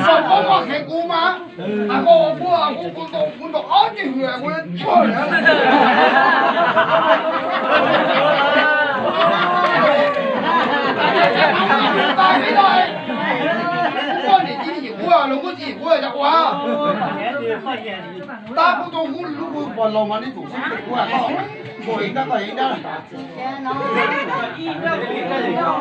Sau pob mas kheev kuv mas, a koj ua puab kuv, kuv ntaus, kuv ntaus ob teg hws kuv yuav tuag lawm. Poj niam tsis yim kuv los muab tsis yim kuv cov ua. Tab kuv tuaj kuv lub kuv pog laus mas nej tsum sib pem kuv, koj ua ib nrab koj ua ib nrab.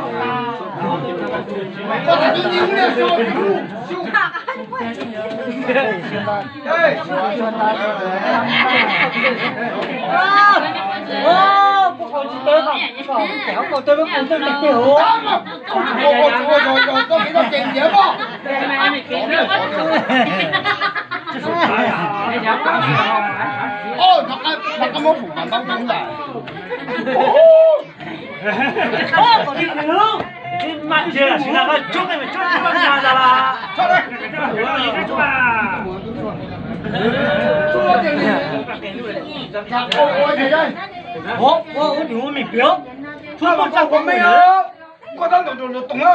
Koj tab tom rau lwm toom na.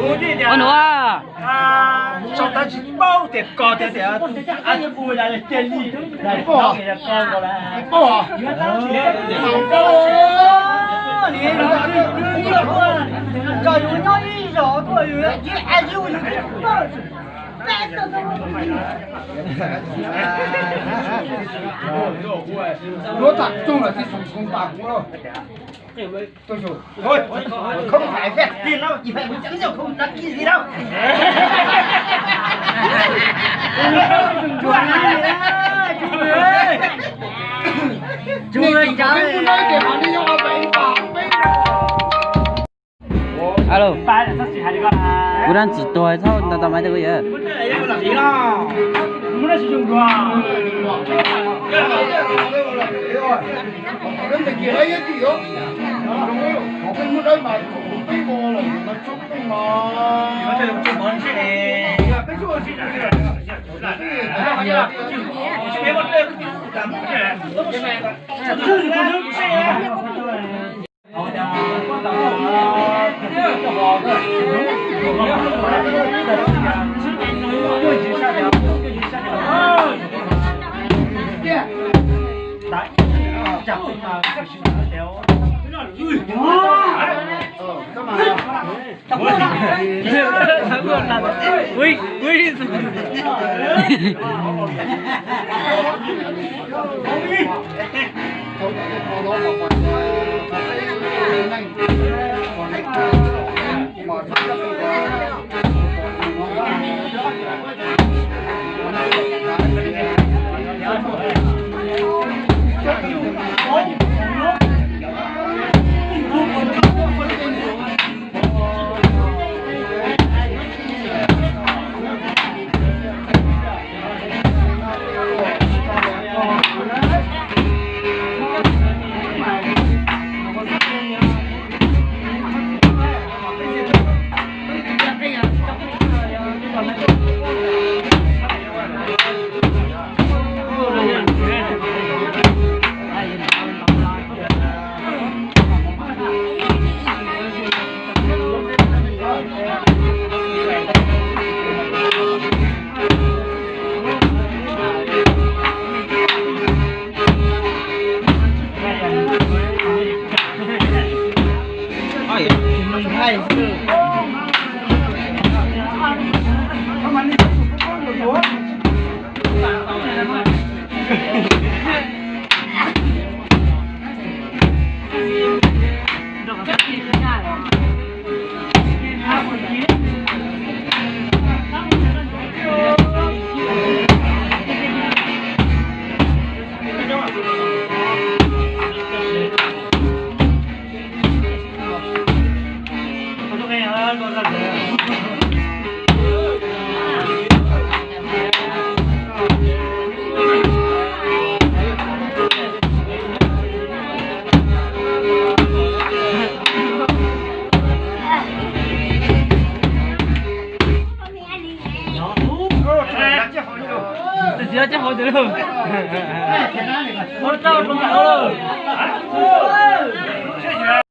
Ua nuav. Sau tab tsis paub tias koj tias tias, a, ua cia li, paub, paub, koj yuav nyob ib zos tuaj yus, a, yus, luag tam tug los tsis tshua tshua npas kuv. Tôi dù thôi, không phải vẹt tiền đâu, chỉ phải một chấm dầu không đăng ký gì đâu. Chú ơi, cháu ơi. Alo. Kuv dab tsis tuag txhob nta tau maiv rau kuv yawm. Tus txiv coj hauv tus lauj. Ua rau rau lauj.